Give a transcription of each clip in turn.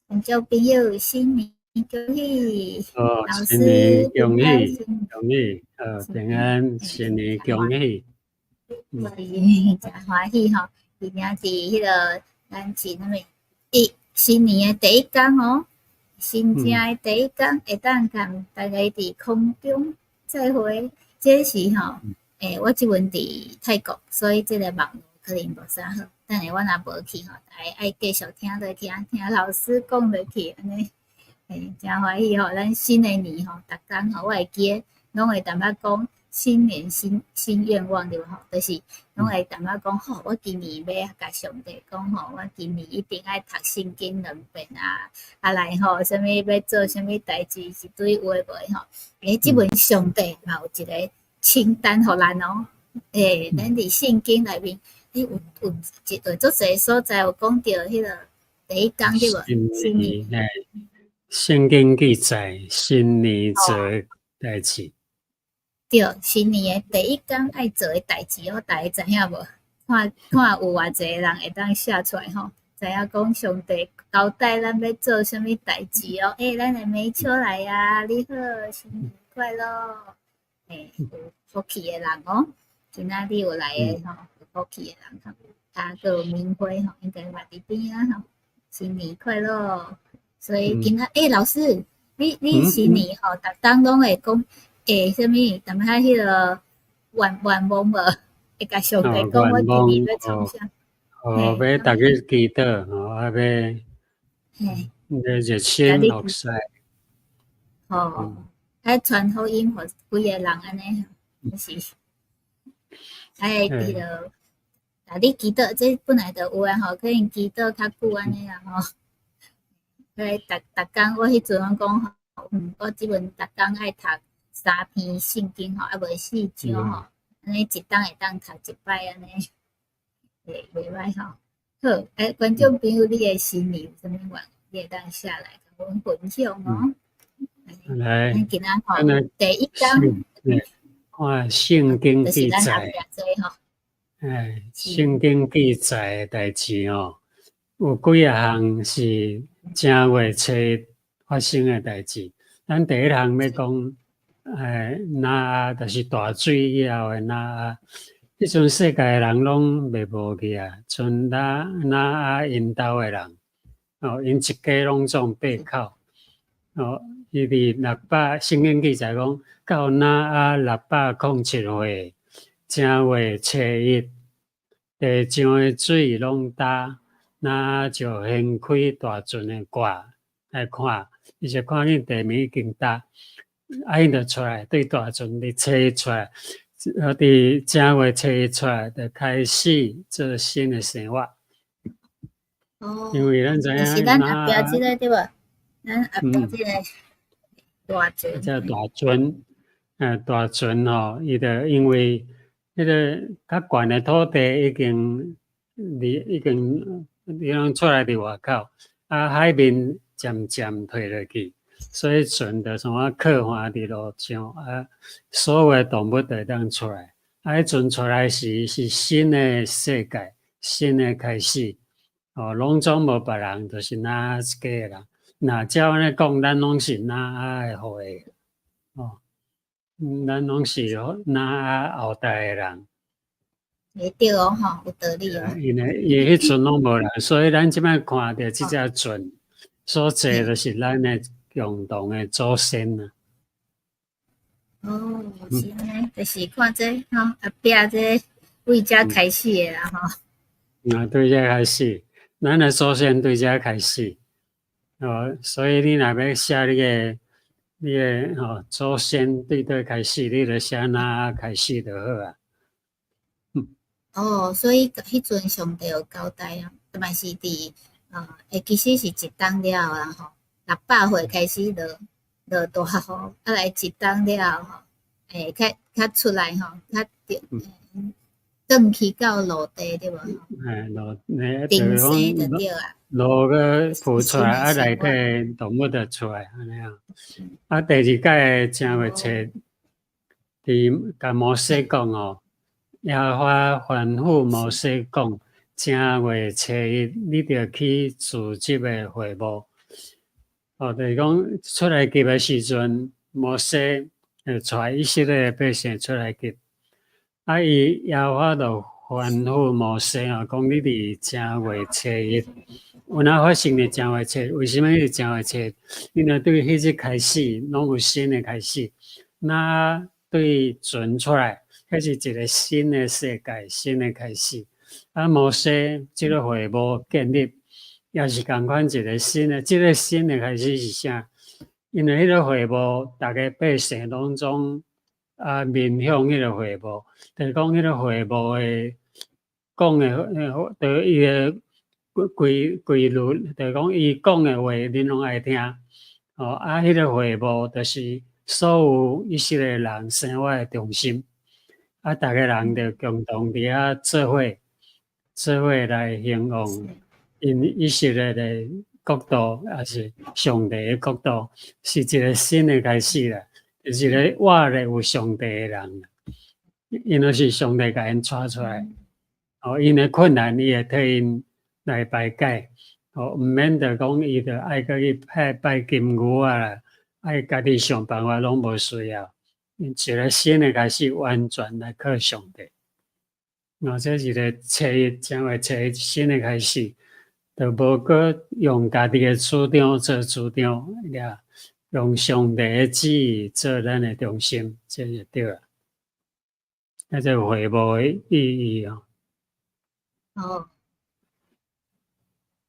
觀眾朋友，新年恭喜！哦，老新年師恭喜，平安。恭喜，平安，新年恭喜。真歡喜吼！今仔佇彼个咱是啥物？一新年的第一工哦，新正的第一工，會當共大家佇空中再會。這是吼，我這陣佇泰國，所以這个網路可能無啥好。等下我若無去吼，大家愛繼續聽落去，聽老師講落去，按呢，真歡喜吼！咱新的年吼，逐工吼，我會記得攏會淡薄講新年新新願望對無吼？就是攏會淡薄講吼，我今年欲共上帝講吼，我今年一定愛讀聖經兩遍啊，啊來吼，啥物欲做啥物代誌，一堆有的無的吼。這陣上帝嘛有一个清單予咱哦，咱佇聖經內面，有有一有足濟所在有講著彼个第一工對無？新年，聖經記載新年做代誌。對，新年的第一工愛做的代誌哦，大家知影無？看看有偌濟人會當寫出來吼，知影講上帝交代咱欲做啥物代誌哦。咱的美秋來啊，你好，新年快樂！有福氣的人哦，今仔日有來的吼，有福氣的人吼，啊，閣有明輝吼，應該嘛佇邊仔吼，新年快樂！所以今仔，老師，你新年吼，逐冬攏會講。啥物？踮遐彼个願願望無？會共上帝講我今年欲創啥？哦，欲逐日祈禱，吼，啊，欲欲熱心服侍。哦，愛傳福音予幾个人按呢，是。愛彼个，逐日祈禱，這本來就有啊吼，可能祈禱較久按呢啦吼。來，逐逐工我彼陣攏講吼，我這陣逐工愛讀三篇聖經吼，啊無四章吼，按呢一冬會當讀一擺按呢，袂䆀吼。好，觀眾朋友，你的新年有啥物願望？你會當寫來共阮分享哦。來，咱今仔吼第一工，看聖經記載，聖經記載的代誌哦，有幾仔項是正月初一發生的代誌。咱第一項欲講，挪亞就是大水以後的挪亞，彼陣世界的人攏滅無去啊，賰挪挪亞𪜶兜的人，哦，𪜶一家攏總八口，哦，伊佇六百，聖經記載講，到挪亞607歲，正月初一，地上的水攏焦，挪亞就掀開大船的蓋來看，伊就看見地面已經焦。啊！𪜶就出來，對大船佇初一出來，佇正月初一出來，就開始做新的生活。哦，因為咱知影，就是咱後壁這个對無？咱後壁這个大船。這大船，大船吼，伊就因為彼个較懸的土地已經佇已經伊攏出來佇外口，啊，海面漸漸退落去。所以船就創啊靠岸佇路上，啊，所有的動物就會當出來。啊，彼陣出來時是新的世界，新的開始。哦，攏總無別人，就是挪亞一家的人。若照按呢講，咱攏是挪亞的後裔。哦，咱攏是挪亞後代的人。會對哦，吼，有道理哦。因為伊彼陣攏無人，所以咱這擺看著這隻船所坐就是咱的共同的祖先啊。哦，是按呢，就是看這吼，後壁這對遮開始的啦吼。啊，對遮開始，咱的祖先對遮開始。哦，所以你若欲寫你的吼祖先對佗開始，你就寫挪亞開始就好啊。哦，所以彼陣上帝有交代啊，嘛是佇其實是一冬了啦吼，600歲開始落落大雨，啊來一冬了吼，較較出來吼，較轉去到陸地對無？陸，定生就對啊。路閣浮出來，啊，內底動物就出來，按呢啊。啊，第二擺正月初一，佇共摩西講哦，耶和華吩咐摩西講，正月初一，你著去住這个會幕。哦，就是講出埃及的時陣，摩西帶以色列百姓出埃及，啊，伊耶和華就吩咐摩西哦，講你佇正月初一，有哪發生佇正月初一？為啥物佇正月初一？因為對彼日開始，攏有新的開始。那對船出來，彼是一個新的世界，新的開始。啊，摩西這個會幕建立，也是仝款一個新的，這個新的開始是啥？因為彼個會幕，逐家百姓攏總啊面向彼個會幕，就是講彼個會幕的講的，就伊的規規律，就是講伊講的話，恁攏愛聽。哦，啊，彼個會幕就是所有以色列人生活的中心，啊，逐家人就共同佇遐做伙，做伙來興旺𪜶以色列的國度，抑是上帝的國度，是一個新的開始啦。就是一個活咧有上帝的人，𪜶攏是上帝共𪜶帶出來，哦，𪜶的困難伊會替𪜶來排解，哦，毋免著講伊著愛閣去拜拜金牛仔啦，愛家己想辦法攏無需要，一個新的開始，完全來靠上帝。哦，這是一個初一，正月初一新的開始，就無閣用家己的主張做主張，了用上帝的旨意做咱的中心，這就對了。啊，這會幕的意義哦。哦，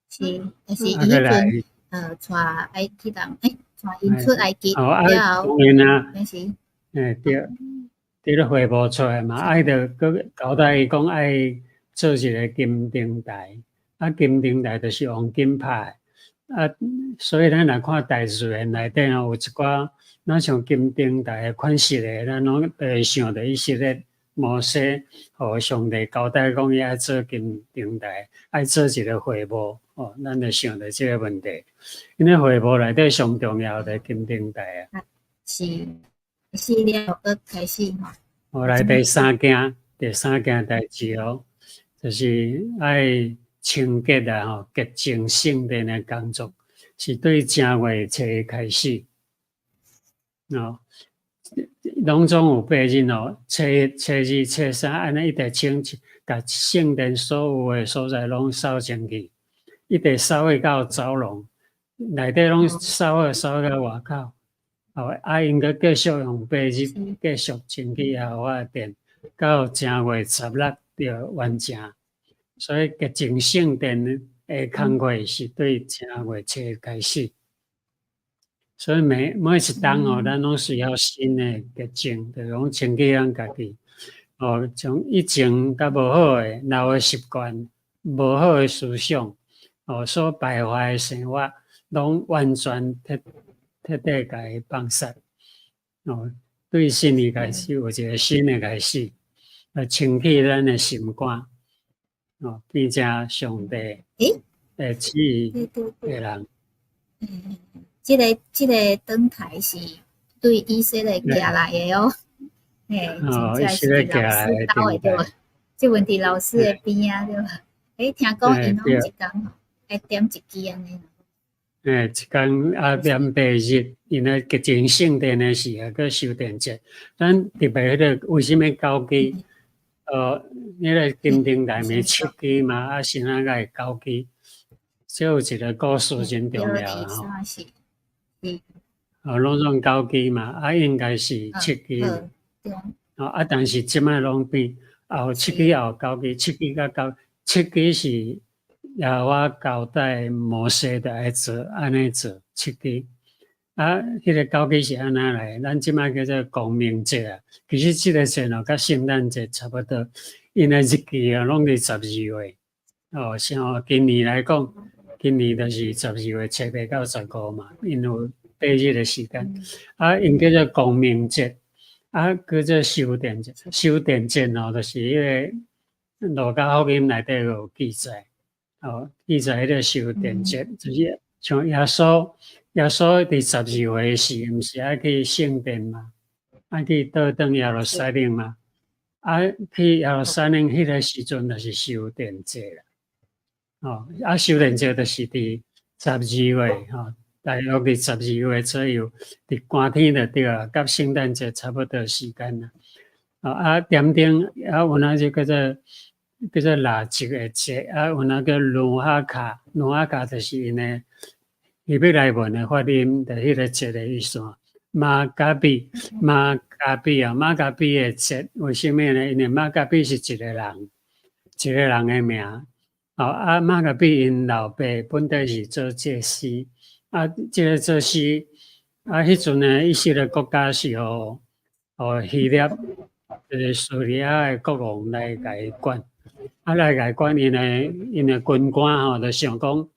是，就是伊彼陣，帶埃及人，欸，帶𪜶出埃及了後，那是，欸，對，佇咧會幕出來嘛，啊，伊就閣交代伊講愛做一個金燈臺，啊，金燈臺就是黃金拍的，啊，所以咱若看大自然內底吼，有一寡若像金燈臺的款式的，咱攏會想著以色列摩西，予上帝交代講伊愛做金燈臺，愛做一個會幕，哦，咱就想著這個問題。因為會幕內底上重要的金燈臺啊。是，是了，閣開始吼。後來第三件，第三件代誌哦，就是愛清潔啊，吼，潔淨聖殿的工作，是對正月初一開始。哦，攏總有八日哦，初一、初二、初三，按呢一直清，共聖殿所有的所在攏掃清氣，一直掃去到走廊，內底攏掃好掃到外口。哦，啊，𪜶閣繼續用八日繼續清潔耶和華的殿，到正月十六就完成。所以潔淨聖殿的工課是對正月初一開始。所以每一冬哦，咱攏需要新的潔淨，就是講清潔咱家己。哦，將以前較無好的老的習慣、無好的思想，哦，所敗壞的生活，攏完全徹徹底共伊放殺。哦，對新年開始有一個新的開始，來清潔咱的心肝，哦，變成上帝的旨意的人。嗯，這個燈臺是對以色列寄來的哦，嘿，真正是老師兜的對無？這問佇老師的邊仔對無？欸，聽講𪜶攏一工吼愛點一支按呢。欸，一工啊點八日，因為潔淨聖殿的時啊，閣修殿節。咱特別彼個為啥物九支？彼個金燈臺毋是七支嘛，啊，是按怎會九支？這有一個故事真重要吼。哦，攏總九支嘛，啊，應該是七支。哦，啊，但是這擺攏變，後七支後九支，七支佮九，七支是耶和華交代摩西著愛做，按呢做七支。啊，彼個九支是按怎來？咱這擺叫做光明節啊。其實這個節哦，佮聖誕節差不多，𪜶的日期啊，攏佇12月。哦，像今年來講，今年就是12月初八到15嘛，𪜶有八日的時間。啊，𪜶叫做光明節，啊，叫做修殿節。修殿節哦，就是彼個路加福音內底有記載。哦，記載彼個修殿節，就是像耶穌，耶穌佇十二歲時，毋是愛去聖殿嘛？愛去倒轉耶路撒冷嘛？啊，去耶路撒冷彼個時陣，就是修殿節啦。哦，啊，修殿節就是佇十二月吼，大約佇12月左右，佇寒天就對啊，佮聖誕節差不多時間啦。啊，點燈啊，有影就叫做蠟燭的節，啊，有影叫努哈卡，努哈卡就是𪜶的希伯來文的發音，就彼个節的意思。馬加比，馬加比啊，馬加比的節，為啥物呢？因為馬加比是一個人，一個人的名。哦，啊，馬加比𪜶老爸本底是做祭司，啊，這个祭司，啊，彼陣呢，以色列國家是予希臘，就是敘利亞的國王來共伊管，啊，來共伊管𪜶的軍官吼，就想講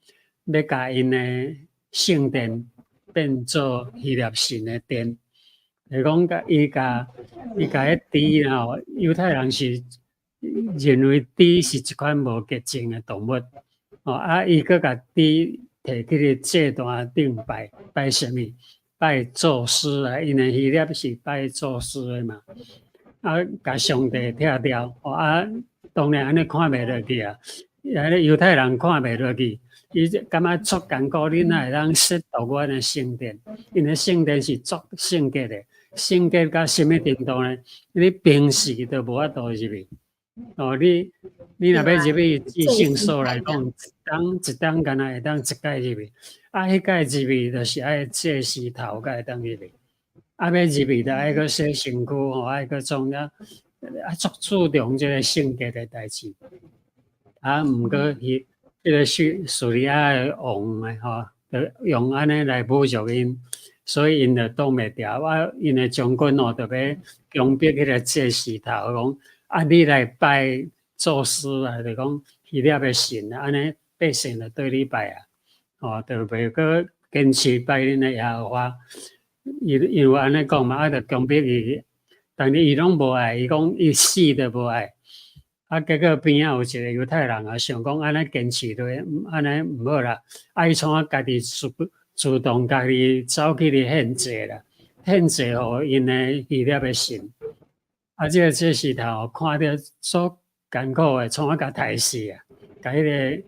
欲共𪜶的聖殿變做希臘神的殿，就講共伊共彼豬吼，猶太人是認為豬是一款無潔淨的動物，哦，啊，伊閣共豬提去咧祭壇頂拜，拜啥物？拜宙斯啊，因為希臘是拜宙斯的嘛，啊，共上帝拆掉，哦啊，當然按呢看袂落去啊，按呢猶太人看袂落去，伊就感覺足艱苦，你哪會當褻瀆阮的聖殿？𪜶的聖殿是足聖潔的，聖潔到啥物程度呢？你平時都無法度入去。哦，你若欲入去至聖所來講，一冬一冬敢若會當一擺入去，啊，彼擺入去就是愛祭司頭才會當入去，啊，欲入去就愛閣洗身軀吼，愛閣創啥，啊，足注重這个聖潔的代誌。啊，毋過彼个敘利亞的王的吼，就用按呢來侮辱𪜶，所以𪜶就擋袂牢。啊，𪜶的將軍哦，就欲強迫彼个祭司頭講：啊，你來拜宙斯啊，就講希臘的神啊，按呢百姓就對你拜啊，哦，就袂閣堅持拜恁的耶和華。伊有按呢講嘛，啊，就強迫伊，但是伊攏無愛，伊講伊死都無愛。啊，結果邊仔有一个猶太人啊，想講按呢堅持落去，按呢毋好啦。啊，伊創啊家己主動家己走去咧獻祭啦，獻祭予𪜶的希臘的神。啊，這个祭司頭看著足艱苦的，創啊共刣死啊，共彼个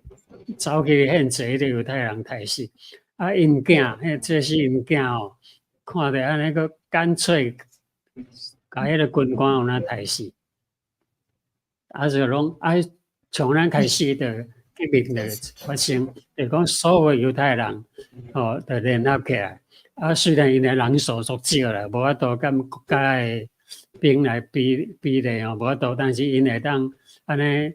走去獻祭彼个猶太人刣死。啊，𪜶囝，彼祭司𪜶囝吼，看著按呢，閣乾脆共彼个軍官予𪜶刣死。啊，就攏啊，從咱開始就革命就發生，就講所有猶太人吼，就聯合起來。啊，雖然𪜶的人數足少啦，無法度佮國家的兵來比例吼，無法度，但是𪜶會當按呢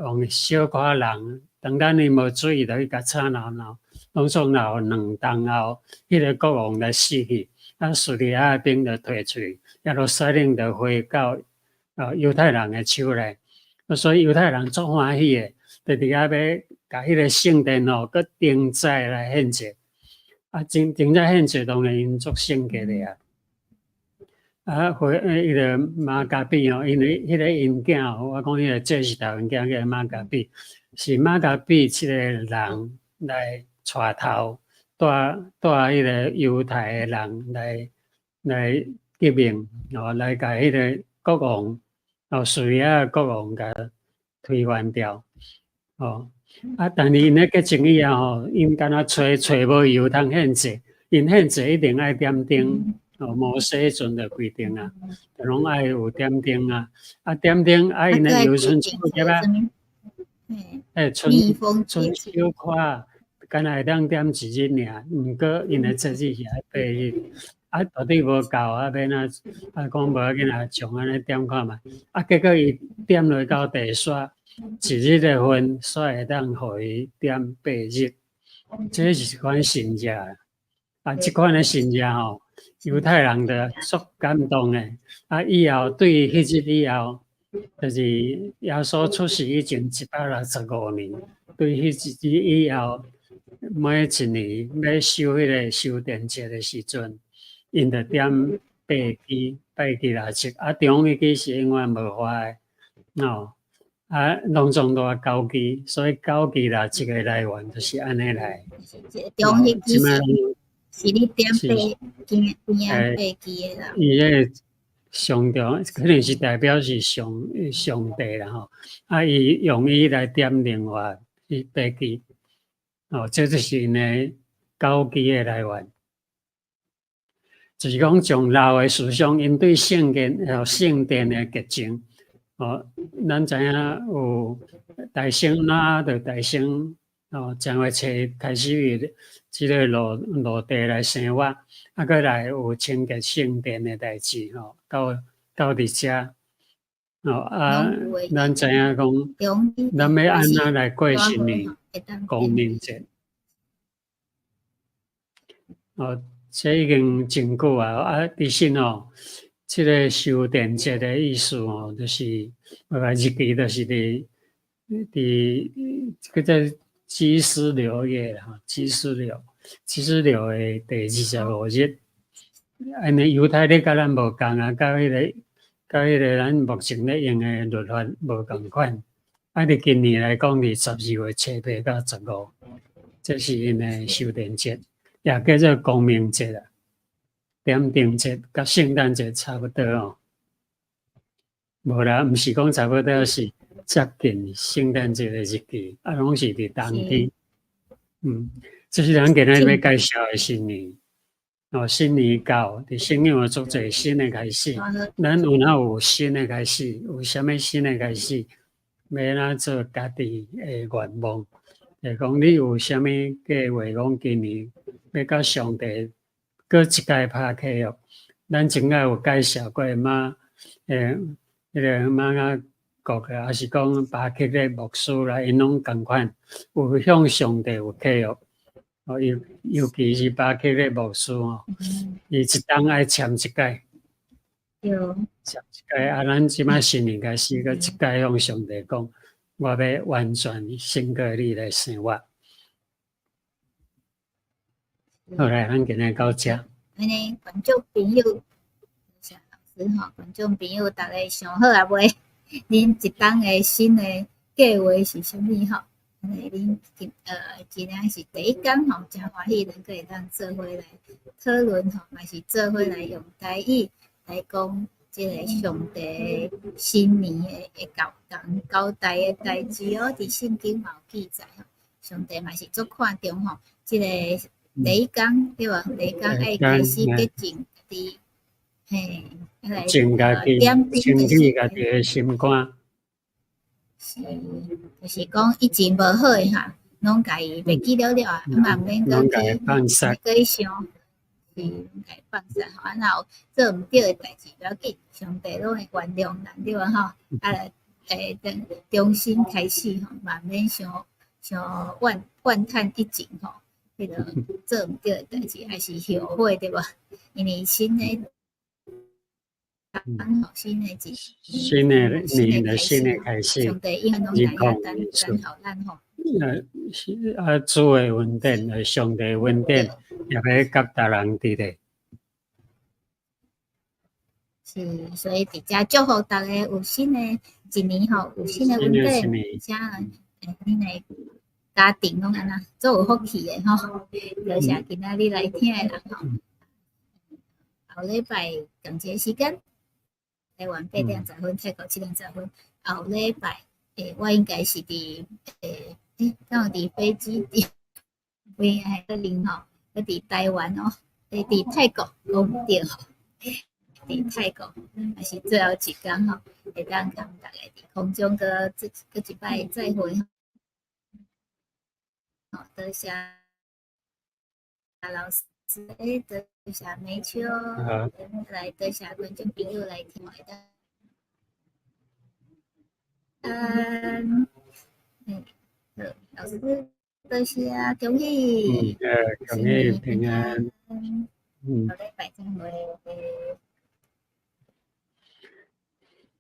用小可人，當咱伊無注意，就去共吵鬧鬧，攏總鬧2冬後，彼个國王來死去，啊，敘利亞的兵就退出去，耶路撒冷就回到猶太人的手內。所以猶太人足歡喜的，就佇遐欲共彼个聖殿吼，閣重再來獻祭。啊，重再獻祭當然𪜶足聖潔的啊。啊，回彼个馬加比吼，因為彼个𪜶囝吼，我講彼个祭司頭𪜶囝叫馬加比，是馬加比這个人來帶頭，帶彼个猶太的人來革命，哦，來共彼个國王，哦，敘利亞的國王共推翻掉，哦，啊，但是𪜶咧結束以後吼，𪜶敢若揣無油通獻祭，𪜶獻祭一定愛點燈，哦，摩西彼陣就規定啊，就攏愛有點燈啊，啊點燈啊，𪜶的油賰一粒啊，欸，賰小可，敢若會當點一日爾，毋過𪜶的節日是愛8日，啊，到底無夠啊，欲按怎？啊，講無要緊啊，將按呢點看覓，啊，結果伊點落到地煞，一日的份，煞會當予伊點八日，這是一款神跡啊！這款的神跡吼，猶太人就足感動的。啊，以後對彼日以後，就是耶穌出世以前165年，對彼日以後，每一年欲守彼个修殿節的時陣，𪜶就點八支拜支蠟燭，啊，中彼支是永遠無壞的，哦，啊，攏總都九支，所以九支蠟燭的來源就是按呢來。中彼支是你點八支邊仔八支的啦。伊彼个上重可能是代表是上帝啦吼，啊，伊用伊來點另外彼八支，哦，這就是𪜶的九基的來源，就是講從老的思想，𪜶對聖殿聖殿的潔淨哦，咱知影有大聖哪就大聖哦，正月初一開始佇這个露地來生活，啊，閣來有清潔聖殿的代誌吼，到佇遮哦啊，咱知影講，咱欲按怎來過新年？光明節哦，這已經真久啊！啊，其實吼，這个修殿節的意思吼，就是日期就是佇這个叫基斯流月哈，基斯流的第25日。按呢猶太曆佮咱無仝啊，佮彼个咱目前咧用的曆法無仝款。啊，佇今年來講，佇12月初8到15，這是𪜶的修殿節，也叫做光明節啦。點燈節佮聖誕節差不多哦。無啦，毋是講差不多，是接近聖誕節的日期，啊，攏是佇冬天。這是咱今仔日欲介紹的新年。哦，新年到，佇聖經有足濟新的開始。咱有哪有新的開始？有啥物新的開始？欲按怎做家己的願望？就講你有啥物計劃？講今年欲佮上帝閣一擺拍契約？咱前擺有介紹過彼个瑪雅國的，抑是講巴克的牧師啦，𪜶攏仝款，有向上帝有契約。哦，尤其是巴克的牧師吼，伊一冬愛簽一擺。簽一擺啊！咱這擺新年開始，閣一擺向上帝講，我欲完全信靠你來生活。好來，咱今日到遮。按呢，觀眾朋友，謝老師吼，觀眾朋友，逐家想好啊未？恁一冬的新的計劃是啥物吼？按呢，恁今仔是第一工吼，誠歡喜咱閣會當做伙來討論吼，嘛是做伙來用台語來講這个上帝新年的交代的代誌哦，佇聖經嘛有記載吼，上帝嘛是足看重吼，這个第一工對無？第一工愛開始潔淨家己，嘿，來淨家己，點清理家己的心肝。是，就是講以前無好的哈，攏共伊袂記了了啊，嘛毋免閣去閣去想，是攏共伊放殺吼。啊，若有做毋對的代誌，無要緊，上帝攏會原諒咱對無吼？啊，等重新開始吼，嘛毋免傷傷怨嘆以前吼，彼个做毋對的代誌，還是後悔對無？因為新的新的一新的年的新的開始，上帝永遠攏佇遐等等候咱吼。是啊，主的恩典，上帝恩典，也欲佮逐人佇咧。是，所以佇遮祝福逐家有新的一年吼，有新的恩典，遮恁的家庭攏按怎足有福氣的吼。多謝今仔日來聽的人吼。後禮拜仝一个時間，台灣8點10分，泰國7點10分。後禮拜，我應該是佇敢有佇飛機佇，我應該可能吼，閣佇台灣哦，佇泰國講毋對吼，佇泰國，也是最後一工吼，會當共逐家佇空中閣這閣一擺再會吼，多謝老師，多謝美秋，來多謝觀眾朋友來聽。好，老師多謝，恭喜，恭喜平安，後禮拜再會。